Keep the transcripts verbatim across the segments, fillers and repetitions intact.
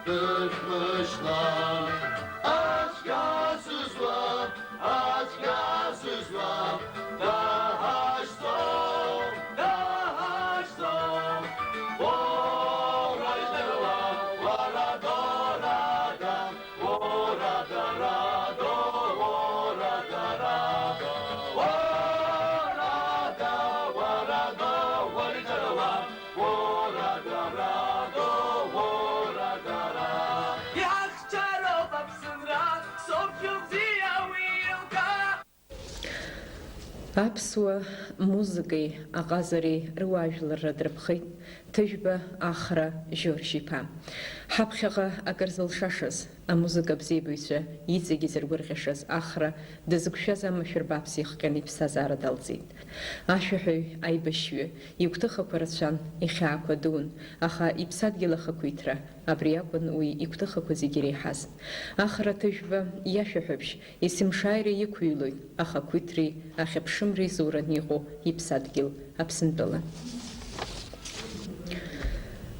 Дышәмышьҭла, ацәгьа сызлам, ацәгьа сызлам, даҳашьҭоуп, даҳашьҭоуп. Уара иҭауа, уара дорада, уара дарада, уара дарада, уара да, уара да, уара иҭауа. Аԥсуа музыкеи аҟазареи руаажәларра дырԥхеит Ҭыжәба Ахра Жьоржь-иԥа. Ҳаԥхьаҟа акыр зылшашаз, амузыка абзиабаҩцәа иҵегьы зыргәырӷьашаз Ахра дызықәшәаз амашәыр бааԥс ихҟьаны иԥсҭазаара далҵит. Ашәаҳәаҩ, аибашьҩы, игәҭыхақәа рацәан, ихьаақәа дуун, аха иԥсадгьыл ахақәиҭра, абри акәын уи игәҭыхақәа зегьы иреиҳаз. Ахра Ҭыжәба иашәаҳәабжь есымшааира иқәыҩлоит ахақәиҭреи ахьыԥшымреи зураны иҟоу иԥсадгьыл Аԥсынтәыла.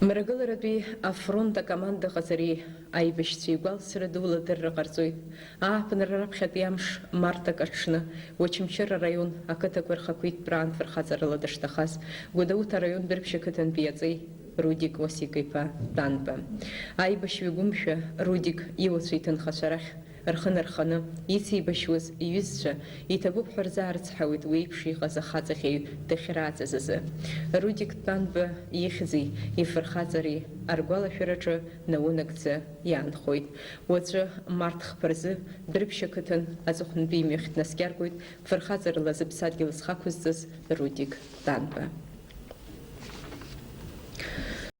Мрагыларатәи афронт акоманда ҟаҵареи аибашьцәеи гәалсра дула адырра ҟарҵоит. Ааԥынра раԥхьатәи амш, март акаҽны, Очамчыра араион ақыҭақәа рхақәиҭтәраан фырхаҵарала дышҭахаз, Гәдоуҭа араион Дәрыԥшь ақыҭантәи иаҵеи Рудик Уасик-иԥа Танба. Аибашьҩы гәымшәа Рудик иуацәа иҭынхацәа рахь рхы нарханы, ицеибашьуаз иҩызцәа, иҭабуп ҳәа рзаарыцҳауеит уи еиԥш иҟаз ахаҵаҟьаҩ дахьрааӡаз азы. Рудик Танба ихьӡи ифырхаҵареи аргәалашәараҿы наунагӡа иаанхоит. Уаҵәы, март хԥа рзы, Дәрыԥшь ақыҭан аҵыхәтәантәи имҩахь днаскьаргоит фырхаҵарала зыԥсадгьыл зхы ақәызҵаз Рудик Танба.